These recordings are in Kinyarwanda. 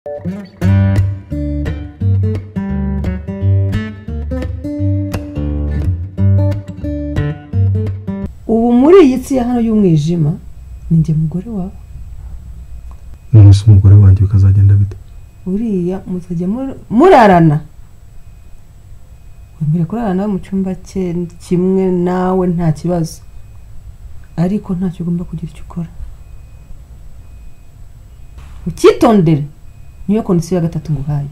Ubu muri iyi si ya hano y'umwijima ni njye mugore wawe. None se umugore wanjye bikazagenda bite? Uriya muzajya murarana, wemere kurarana nawe mu cyumba cye kimwe nawe nta kibazo, ariko ntacyo ugomba kugira icyo ukora. Ukitondere, niyo kondisiyo ya gatatu nguhaye.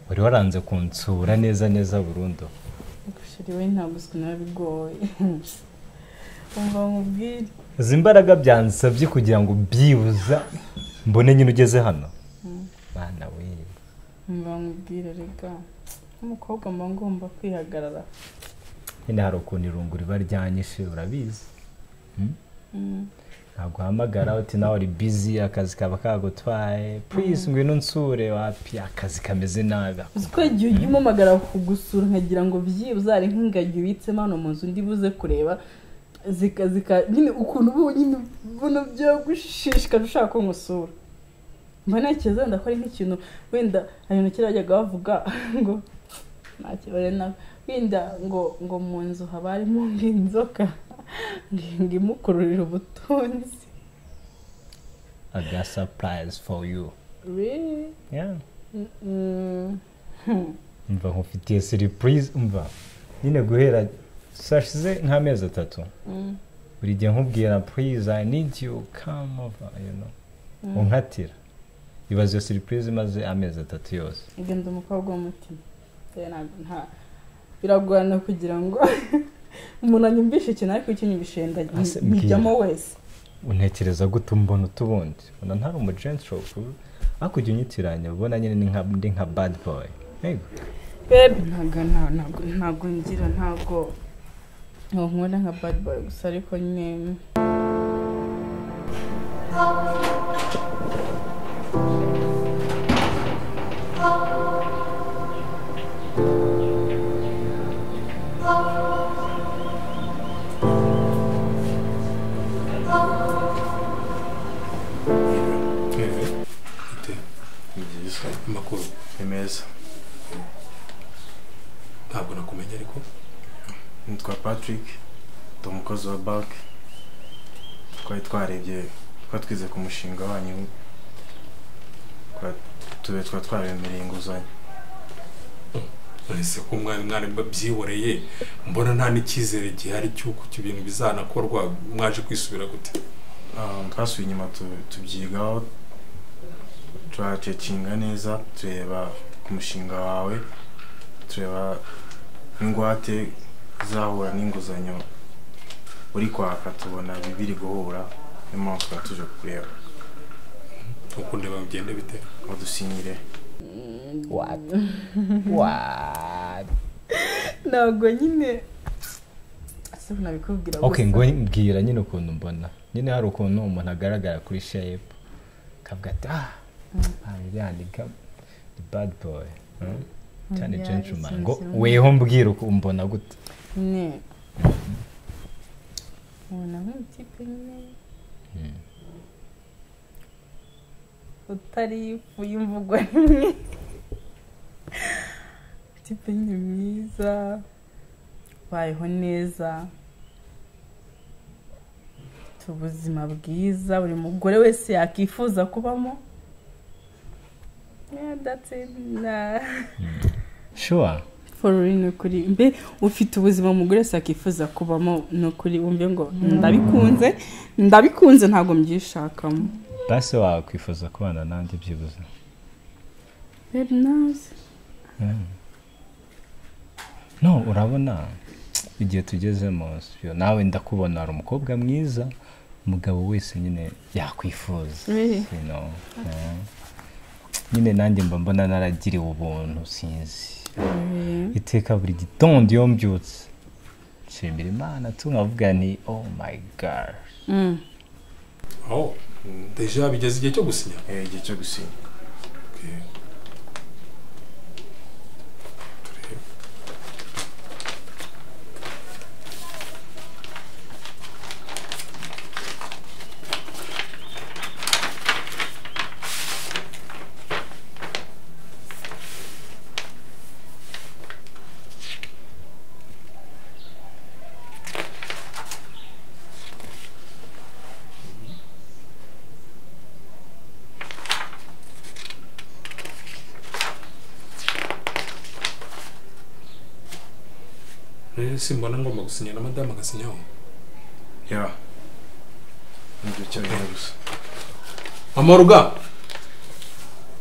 Wari waranze kunsura neza neza burundu. Gushiriwe ntabwo sinabigoye. Umva mubwire. Izi mbaraga byansabye kugira ngo byibuza mbone nyine ugeze hano. Bana we. Umva mubwire rega. Umukobwa mba ngomba kwihagarara. Nyine hari ukuntu irungu riba ryanyishe urabizi. Ntabwo uhamagara uti nawe uri busy akazi kaba kagutwaye, please ngwino unsure, wapi akazi kameze nabi. Uzi ko igihe ujya umpamagara kugusura nkagira ngo byibuze hari nk'ingagi ubitsemo hano mu nzu ndi buze kureba zika zika nyine ukuntu ubu nyine ubona byagushishikaje ushaka ko nkusura. Mba ntekereza wenda ko ari nk'ikintu wenda hari ibintu kera bajyaga bavuga ngo nta kibazo na wenda ngo mu nzu haba harimo nk'inzoka ngimukururira ubutunzi. I got surprise for you. Really? Yeah. Umva nkufitiye surprise, umva nyine guhera sashize nk'amezi atatu. Buri gihe nkubwira please I need you come over, you know. Unkatira. Ibaze iyo surprise imaze amezi atatu yose. Ngenda umukobwa w'umutima. Nta biragorana kugira ngo umuntu anyumvishe ikintu ariko ikinyumvishe ndajyamo wese. Untekereza gute umbona utubundi? Ubona ntari umu gentle ariko ujya unyitiranya ubona nyine ndi nka bad boy. Yego. Babe ntabwo ngira ntabwo nkubona nka bad boy gusa ariko nyine Amakuru ni meza. Ntabwo nakumenya ariko. Nitwa Patrick, ndi umukozi wa banki. Twari twarebye twari twize ku mushinga wanyu, tube twari twabemereye inguzanyo. Ese ko mwari mbabyihoreye mbona nta n'icyizere gihari cy'uko ibintu bizanakorwa, mwaje kwisubira gute? Twasubiye inyuma tubyigaho, turacekinga neza, tureba ku mushinga wawe, tureba ingwate izahura n'inguzanyo uri kwaka, tubona bibiri guhura, niyo mpamvu twari tuje kureba. Uko ndeba bigende bite? Udusinyire. What? What? Ntabwo nyine Se nabikubwira gusa. Okay, ngo mbwira nyine ukuntu mbona. Nyine hari ukuntu umuntu agaragara kuri shape kavuga ati iriya ni bad boy. Cyane gentleman. Ngo weho mbwira uko umbona gute? Ne. Ubona nk'umutipe nyine. Utari ifu y'imvugo rimwe. Tipe nyine mwiza. Bayeho neza. Ubuzima bwiza buri mugore wese yakifuza kubamo. Yeah, that's it. Nah. Sure. For real nukuri mbe ufite ubuzima umugore wese yakifuza kubamo nukuri wumve ngo ndabikunze ndabikunze ntago mbyishakamo. Basi wakwifuza kubana nandi byibuze. Very nice. No, urabona igihe tugezemo nawe ndakubona ari umukobwa mwiza umugabo wese nyine yakwifuza. You know. Nyine nanjye mba mbona naragiriwe ubuntu sinzi. Iteka buri gitondo iyo mbyutse nshimira Imana tunkavuga nti oh my god. Oh, deja bigeze igihe cyo gusinya. Igihe cyo gusinya. Okay. Simbona ngomba gusinya na madame agasinyaho. Yeah. Nibyo cyane gusa. Mama Ruga.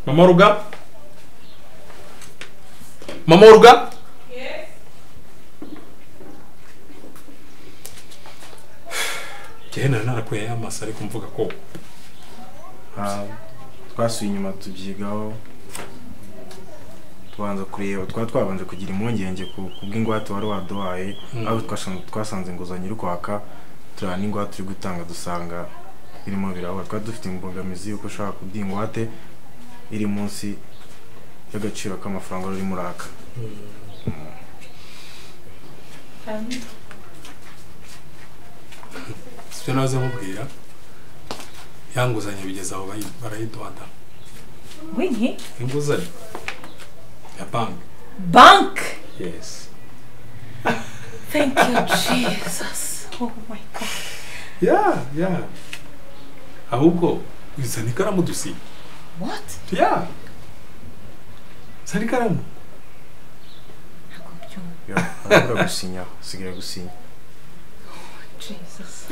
Mama Ruga. Mama Ruga. Yes. Cyane narakuye amaso ariko mvuga ko twasuye inyuma tubyigaho. Tubanza kureba twabanje kugira impungenge ku bw'ingwate wari waduhaye aho twasanze inguzanyo iri kwaka turana n'ingwate uri gutanga dusanga birimo birahura. Twari dufite imbogamizi y'uko ushobora kuduha ingwate iri munsi y'agaciro k'amafaranga uri muraka. Sibyo naze mubwira yanguzanyo bigeze aho barayiduhada. Winki? Inguzanyo ya bank. Bank? Yes. Thank you, Jesus. Oh my God. Yeah, yeah. Ahubwo uzana ikaramu dusinya. What? Yeah. Zana ikaramu. Ntabwo mbyumva. Yeah, arabura gusinya, sigira gusinya. Oh, Jesus.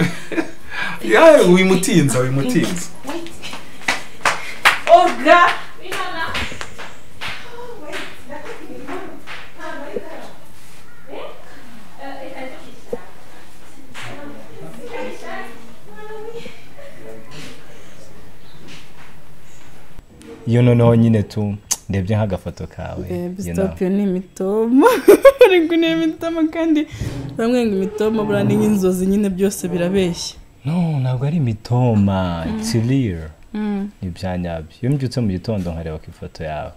Yeah, wimutinza, wimutinza. Wait. Olga. Iyo noneho nyine tu ndebye nk'agafoto kawe. Stop yo ni imitoma. Ariko ni imitoma kandi bamwe ngo imitoma bura ni nk'inzozi nyine byose birabeshya. No, ntabwo ari imitoma, it's real. Ni ibyanyabyo. Iyo mbyutse mu gitondo nkareba ku ifoto yawe.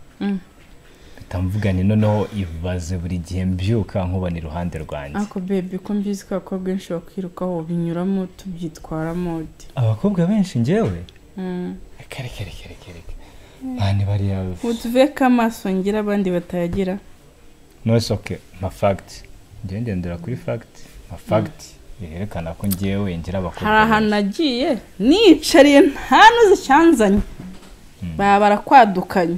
Bitamvuga ni noneho ibaze buri gihe mbyuka nkubona iruhande rwanjye. Ako baby ko mbizi ko abakobwa benshi bakwirukaho binyuramo tubyitwaramo. Abakobwa benshi njyewe? Kare kare kare kare. Bani bariya utuveka amaso ngira abandi batayagira. No, it's okay. Ma fact. Ngiye ngendera kuri fact. Ma fact yerekana ko ngiyewe ngira abakobwa. Hari ahantu nagiye nicariye nta nuzi cyanzanye. Baba barakwadukanye.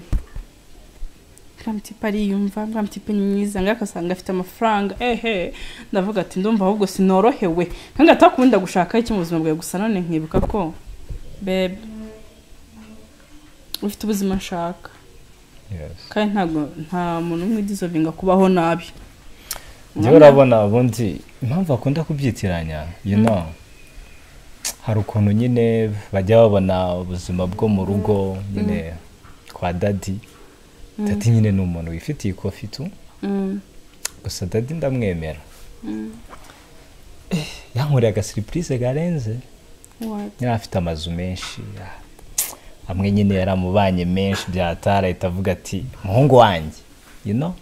Ngamtipe ariyumva, ngamtipe ni mwiza, ngakasanga afite amafaranga. Ehe, ndavuga ati ndumva ahubwo sinorohewe. Kandi atakunda gushaka iki mu buzima bwawe gusa none nkibuka ko babe ufite ubuzima nshaka. Yes. Kandi ntago nta muntu umwe deservinga kubaho nabi. Njye urabona ubundi impamvu akunda kubyitiranya, you know. Hari ukuntu nyine bajya babona ubuzima bwo mu rugo nyine kwa daddy. Daddy nyine ni umuntu wifitiye ikofi tu. Gusa daddy ndamwemera. Yankoreye agasurprise garenze. What? Yari afite amazu menshi. Amwe nyine yaramubanye menshi byatara ahita avuga ati muhungu wanjye, you know?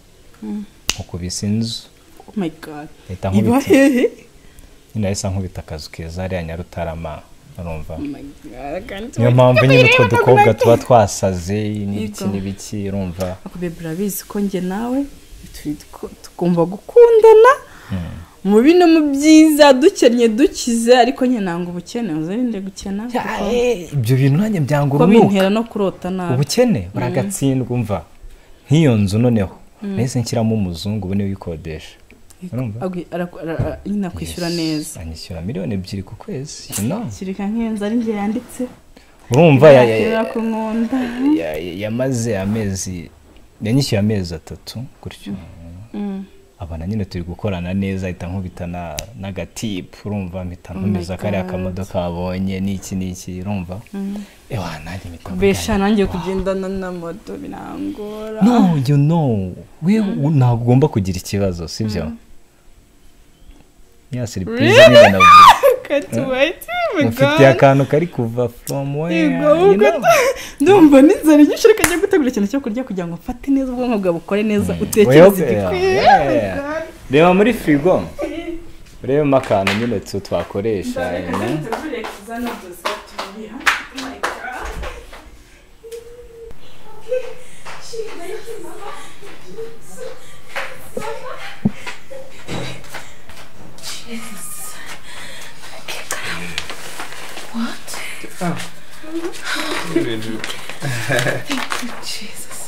Nkukubise inzu. Oh my God. Ahita Iba nkubita. hehe? Nyine yahise ankubita akazu keza hariya Nyarutarama. Urumva? Oh my God. Can't Niyo wait. mpamvu nyine utwo dukobwa tuba twasaze n'ibiki Yego. n'ibiki, urumva? Ako bebe urabizi ko njye nawe tugomba gukundana mu bino mu byiza, dukennye dukize, ariko nyine nanga ubukene, uzarinde gukena Ibyo bintu nanjye byanga kuko urunuka. bintera no kurota nabi. Ubukene buragatsindwa, umva nk'iyo nzu noneho nahise nshyiramo umuzungu ubu niwe uyikodesha. Urumva? Nyine akwishyura neza. Anyishyura 2 miliyoni ku kwezi, you know? Kirika nk'inzu ari njye yanditse. Urumva Yakira ku nkunda. Yamaze amezi, yanyishyuye amezi 3 gutyo. Abana nyine turi gukorana neza, ahita nkubita n'agatipu, urumva, mpita ntumiza kariya God. kamodoka wabonye n'iki n'iki, urumva, ewa nanjye mpita Besha mvuga, nanjye kugendana na moto birangora. No, you know, we ntabwo ugomba kugira ikibazo, sibyo? Ya surprise nyine navuze. Can't wait. Oh my Mufitiye God. akantu kari kuva from where, Yego, you know? Ndumva n'inzara nyinshi, reka njye gutegura ikintu cyo kurya kugira ngo mfate neza ubwonko bwawe bukore neza, utekereze igikwiye. Yeah. Reba muri firigo urebemo akantu nyine tu twakoresha, you know? Jesus. What? Ibintu Thank you, Jesus.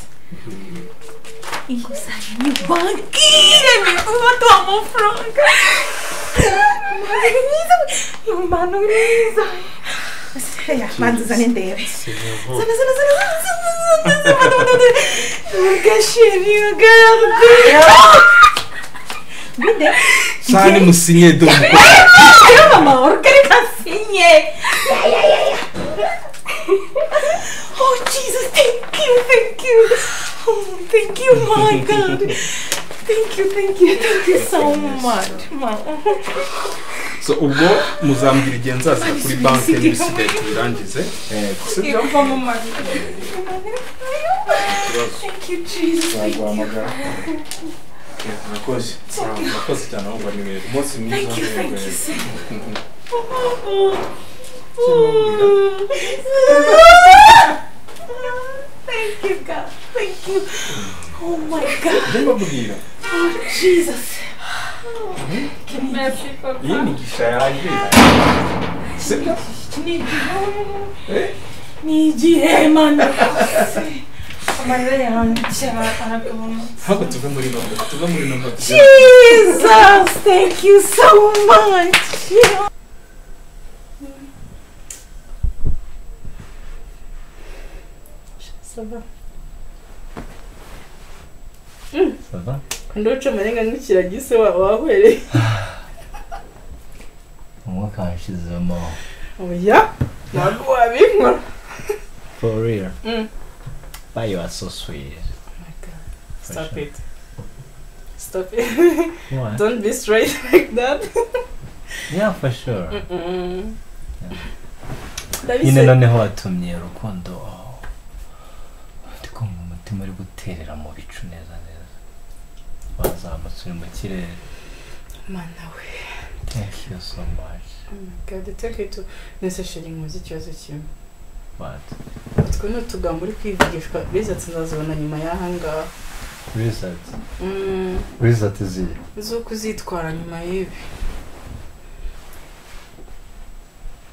Inguzanyo ni banki ubu amafaranga Imana mwiza. Ya, banza uzane ndebe. Zana, zana, zana, zana, zana, zana, zana, zana. Gasheri, regarde. Bide. Sani musinye dore umukobwa. Mama, reka sinye. Ya, ya, ya, ya. Oh, Jesus, thank you, thank you. Oh, thank you, my God. Thank you, thank you, thank you so much. Ma. So ubwo muzambwira igihe nzazira kuri banki n'ibisigaye tubirangize, sibyo? Thank you, Jesus. Thank you. Nzaguhamagara. Murakoze. Murakoze cyane, ahubwo ni mwebwe. Umunsi mwiza. Thank you, thank you. Yego. Oh. Thank you, God. Thank you. Oh my God. Njye mbabwira. Oh, Jesus. Iyi migisha yanjye, sibyo? Ni igihe Mana. Amarira yanjye aragabanyutse. Ntabwo tuve muri nomba, tuve muri nomba. Jesus, thank you so much. Ça va. Ça va? Ndoca amarenga nk'ikiragi se wahwereye. Umwuka wanshizemo. Oya, ntabwo wabinkora. For real. But you are so sweet. Stop sure. it. Stop it. What? Don't be straight like that. Yeah, for sure. Mm. Nyine Ndabise. noneho watumye urukundo, oh, ndi kumva umutima uri guterera mu bicu neza neza, wazamutse uri mu kirere. Mana we. Thank you so much. Oh my God, take it to nese chéri, nkuzi ikibazo kimwe. What? Utwo ni utugambo uri kwivugishwa, results nzazibona nyuma y'aha ngaha. Result? Result izihe? Z'uko uzitwara nyuma y'ibi.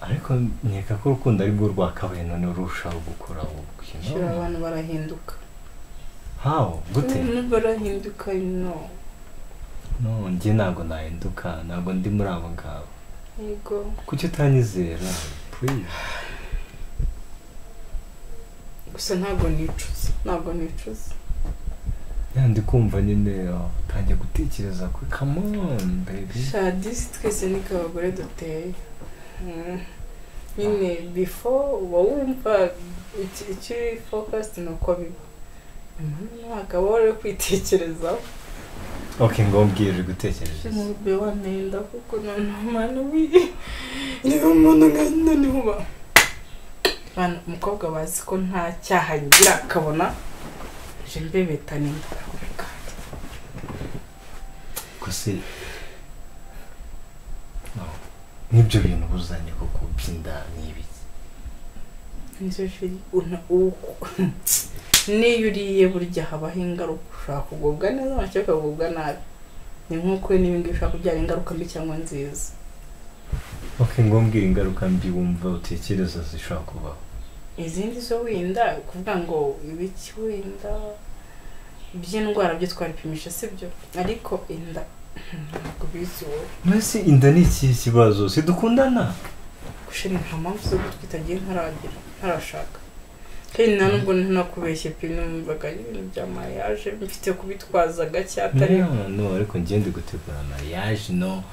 Ariko nkeka ko urukundo ari rwo rwakabaye none urushaho gukura ahubwo, you know? Shira, abantu barahinduka. How? Gute? Barahinduka, you know. No, njye ntabwo nahinduka, ntabwo ndi muri abo ngabo. Yego. Kuki utanyizera, please? Gusa ntabwo nicuza, ntabwo nicuza. Ya, ndi kumva nyine, oh, utangiye gutekereza kuri, come on baby. Shadisi, twese niko abagore duteye. Nyine before uba wumva ikiri focused ni uko biba, nyuma noneho hakaba wari kwitekerezaho. Okay, ngo mbwire uri gutekereza. Mube wamenda kuko noneho mwana wi niba umuntu nka noneho ba bana umukobwa bazi ko nta cyaha ngira akabona je mbebeta ninda. Ko se no nibyo bintu buzanye koko byinda n'ibiki. Nizo shiri niyo uriye burya habaho ingaruka ushaka kugubwa neza cyangwa ukagubwa nabi. Ni nkuko n'ibindi ushaka kubyara ingaruka mbi cyangwa nziza. Okay, ngo mbwire ingaruka mbi wumva utekereza zishobora kubaho. Izindi zo wenda kuvuga ngo ibiki wenda by'indwara byo twaripimisha sibyo, ariko inda ntabwo bizi wowe. Mbese inda ni ikihe kibazo? Si dukundana? Gushira nta mpamvu zo gutwita ngiye ntaragira ntarashaka. Kandi nta nubwo ntakubeshye pe numvaga ibintu bya mariage mfite kubitwaza gake atari no, ariko ngiye ndi gutegura mariage no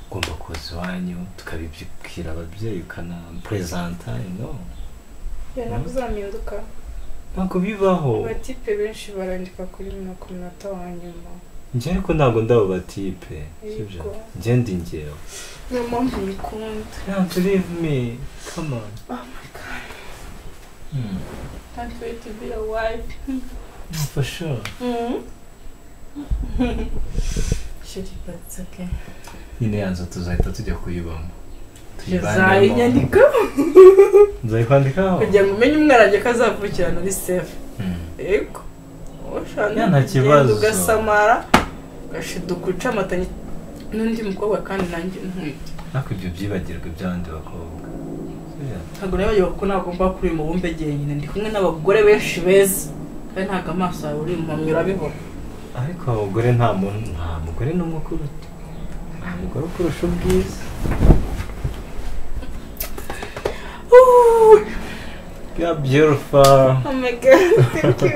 ugomba kuza iwanyu tukabibwira ababyeyi ukanapresenta no. Ya ntabwo uzampinduka. Ntabwo bibaho. Abatipe benshi barandika kuri ku munota wa nyuma. Njye ariko ntabwo ndabo batipe sibyo, njye ndi njyewe. Niyo mpamvu nyikunda. Can't leave me, come on. Oh my God. Can't wait to be a wife. For sure. Shit, but it's okay. Nyine yanzu tuzahita tujya kuyibamo. Tuzayinyandikaho. Nzayikwandikaho. Kugira ngo umenye umwana wanjye ko azavukira muri safe. Yego. Ya nta kibazo. Ugasamara ugashiduka uca amata n'undi mukobwa kandi nanjye ntwite. Ariko ibyo byibagirwa iby'abandi bakobwa. Ntabwo nibagiwe kuko nagomba kuri uyu mubumbe jyenyine ndi kumwe n'abagore benshi beza kandi ntabwo amaso yawe uri impumyi urabibona. Ariko abagore nta muntu nta mugore n'umwe ukuruta. Nta mugore ukurusha ubwiza. You're beautiful. Oh my God, thank you.